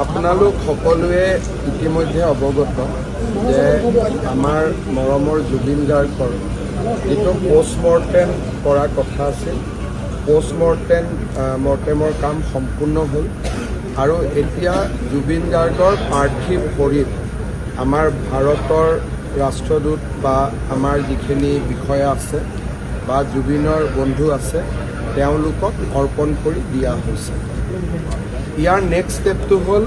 আপোনালোক সকলোৱে ইতিমধ্যে অৱগত যে আমাৰ মৰমৰ জুবিন গাৰ্গৰ যিটো পষ্টমৰ্টেম কৰা কথা আছিল, পষ্টমৰ্টেম মৰ্টেমৰ কাম সম্পূৰ্ণ হ'ল আৰু এতিয়া জুবিন গাৰ্গৰ পাৰ্থিৱ শৰীৰ আমাৰ ভাৰতৰ ৰাষ্ট্ৰদূত বা আমাৰ যিখিনি বিষয়া আছে বা জুবিনৰ বন্ধু আছে, তেওঁলোকক অৰ্পণ কৰি দিয়া হৈছে। ইয়াৰ নেক্সট ষ্টেপটো হ'ল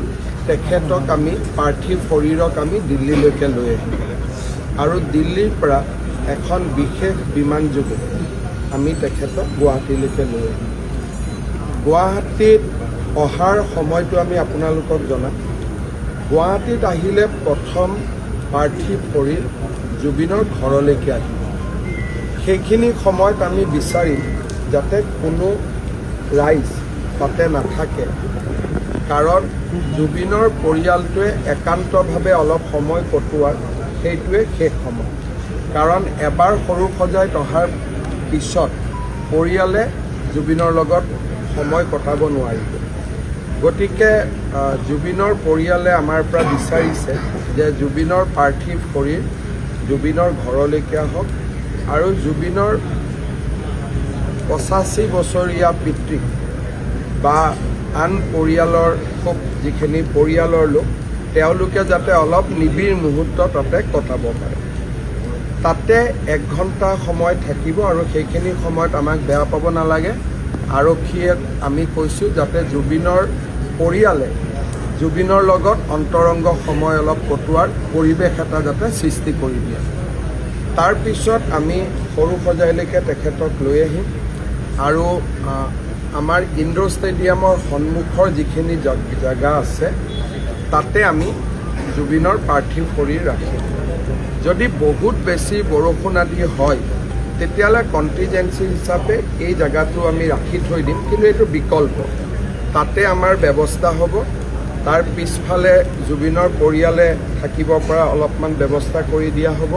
তেখেতক আমি পাৰ্থিৱ শৰীৰক আমি দিল্লীলৈকে লৈ আহিম আৰু দিল্লীৰ পৰা এখন বিশেষ বিমানযোগে আমি তেখেতক গুৱাহাটীলৈকে লৈ আহিম। গুৱাহাটীত অহাৰ সময়টো আমি আপোনালোকক জনাম। গুৱাহাটীত আহিলে প্ৰথম পাৰ্থিৱ শৰীৰ জুবিনৰ ঘৰলৈকে আহিব। সেইখিনি সময়ত আমি বিচাৰিম যাতে কোনো ৰাইজ তাতে নাথাকে, কাৰণ জুবিনৰ পৰিয়ালটোৱে একান্তভাৱে অলপ সময় কটোৱাৰ সেইটোৱে শেষ সময়। কাৰণ এবাৰ সৰুসজাইত অহাৰ পিছত পৰিয়ালে জুবিনৰ লগত সময় কটাব নোৱাৰিব। গতিকে জুবিনৰ পৰিয়ালে আমাৰ পৰা বিচাৰিছে যে জুবিনৰ পাৰ্থিৱ শৰীৰ জুবিনৰ ঘৰলৈকে আহক আৰু জুবিনৰ 85 বছৰীয়া পিতৃক বা আন পৰিয়ালৰ খুব যিখিনি পৰিয়ালৰ লোক, তেওঁলোকে যাতে অলপ নিবিড় মুহূৰ্ত তাতে কটাব পাৰে। তাতে এক ঘণ্টা সময় থাকিব আৰু সেইখিনি সময়ত আমাক বেয়া পাব নালাগে। আৰক্ষীয়ে আমি কৈছোঁ যাতে জুবিনৰ পৰিয়ালে জুবিনৰ লগত অন্তৰংগ সময় অলপ কটোৱাৰ পৰিৱেশ এটা যাতে সৃষ্টি কৰি দিয়ে। তাৰপিছত আমি সৰুসজাইলৈকে তেখেতক লৈ আহিম আৰু আমাৰ ইণ্ডোৰ ষ্টেডিয়ামৰ সন্মুখৰ যিখিনি জেগা আছে, তাতে আমি জুবিনৰ পাৰ্থিৱ শৰীৰ ৰাখিম। যদি বহুত বেছি বৰষুণ আদি হয়, তেতিয়াহ'লে কণ্টিজেঞ্চি হিচাপে এই জেগাটো আমি ৰাখি থৈ দিম, কিন্তু এইটো বিকল্প। তাতে আমাৰ ব্যৱস্থা হ'ব। তাৰ পিছফালে জুবিনৰ পৰিয়ালে থাকিব পৰা অলপমান ব্যৱস্থা কৰি দিয়া হ'ব।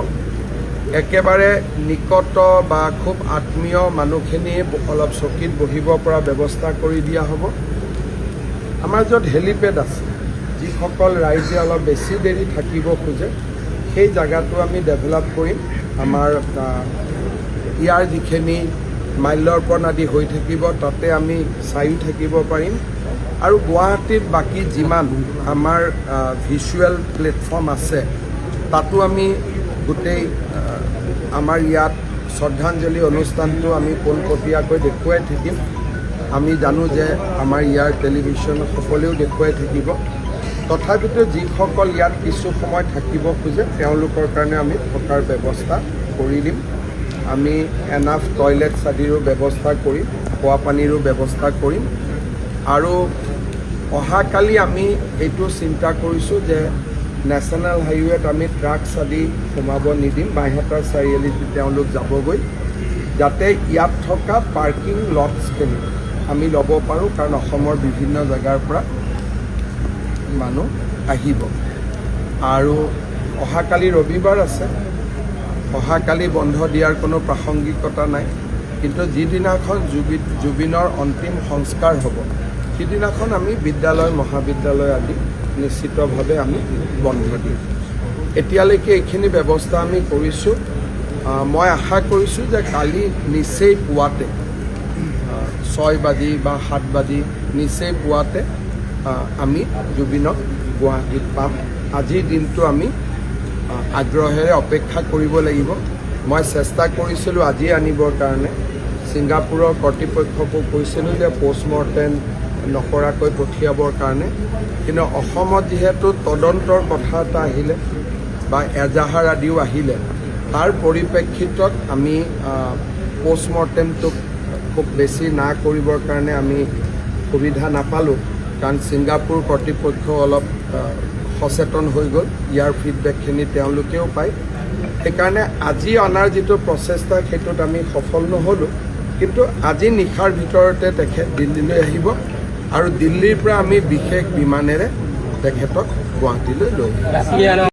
একেবাৰে নিকট বা খুব আত্মীয় মানুহখিনিয়ে অলপ চকীত বহিব পৰা ব্যৱস্থা কৰি দিয়া হ'ব। আমাৰ য'ত হেলিপেড আছে, যিসকল ৰাইজে অলপ বেছি দেৰি থাকিব খোজে, সেই জেগাটো আমি ডেভেলপ কৰিম। আমাৰ ইয়াৰ যিখিনি মাল্যাৰ্পণ আদি হৈ থাকিব, তাতে আমি চায়ো থাকিব পাৰিম। আৰু গুৱাহাটীত বাকী যিমান আমাৰ ভিজুৱেল প্লেটফৰ্ম আছে, তাতো আমি গোটেই আমাৰ ইয়াত শ্ৰদ্ধাঞ্জলি অনুষ্ঠানটো আমি পোনপটীয়াকৈ দেখুৱাই থাকিম। আমি জানো যে আমাৰ ইয়াৰ টেলিভিশ্যন সকলেও দেখুৱাই থাকিব। তথাপিতো যিসকল ইয়াত কিছু সময় থাকিব খোজে, তেওঁলোকৰ কাৰণে আমি থকাৰ ব্যৱস্থা কৰি দিম। আমি এনাফ টয়লেটছ আদিৰো ব্যৱস্থা কৰিম, খোৱা পানীৰো ব্যৱস্থা কৰিম। আৰু অহাকালি আমি এইটো চিন্তা কৰিছোঁ যে নেশ্যনেল হাইৱেত আমি ট্ৰাকছ আদি সোমাব নিদিম। বাইহাটা চাৰিআলিত তেওঁলোক যাবগৈ, যাতে ইয়াত থকা পাৰ্কিং লটছখিনি আমি ল'ব পাৰোঁ, কাৰণ অসমৰ বিভিন্ন জেগাৰ পৰা মানুহ আহিব। আৰু অহাকালি ৰবিবাৰ আছে। অহাকালি বন্ধ দিয়াৰ কোনো প্ৰাসংগিকতা নাই, কিন্তু যিদিনাখন জুবিনৰ অন্তিম সংস্কাৰ হ'ব, সিদিনাখন আমি বিদ্যালয়, মহাবিদ্যালয় আদি নিশ্চিতভাৱে আমি বন্ধ দিম। এতিয়ালৈকে এইখিনি ব্যৱস্থা আমি কৰিছোঁ। মই আশা কৰিছোঁ যে কালি নিচেই পুৱাতে 6 বাজি বা 7 বাজি নিচেই পুৱাতে আমি জুবিনক গুৱাহাটীত পাম। আজিৰ দিনটো আমি আগ্ৰহেৰে অপেক্ষা কৰিব লাগিব। মই চেষ্টা কৰিছিলোঁ আজি আনিবৰ কাৰণে। ছিংগাপুৰৰ কৰ্তৃপক্ষকো কৈছিলোঁ যে পষ্টমৰ্টেম নকৰাকৈ পঠিয়াবৰ কাৰণে। কিন্তু অসমত যিহেতু তদন্তৰ কথা এটা আহিলে বা এজাহাৰ আদিও আহিলে, তাৰ পৰিপ্ৰেক্ষিতত আমি পষ্টমৰ্টেমটোক খুব বেছি না কৰিবৰ কাৰণে আমি সুবিধা নাপালোঁ, কাৰণ ছিংগাপুৰ কৰ্তৃপক্ষ অলপ সচেতন হৈ গ'ল। ইয়াৰ ফিডবেকখিনি তেওঁলোকেও পায়। সেইকাৰণে আজি অনাৰ যিটো প্ৰচেষ্টা, সেইটোত আমি সফল নহ'লোঁ। কিন্তু আজি নিশাৰ ভিতৰতে তেখেত দিল্লীলৈ আহিব আৰু দিল্লীৰ পৰা আমি বিশেষ বিমানেৰে তেখেতক গুৱাহাটীলৈ লৈ আহিম।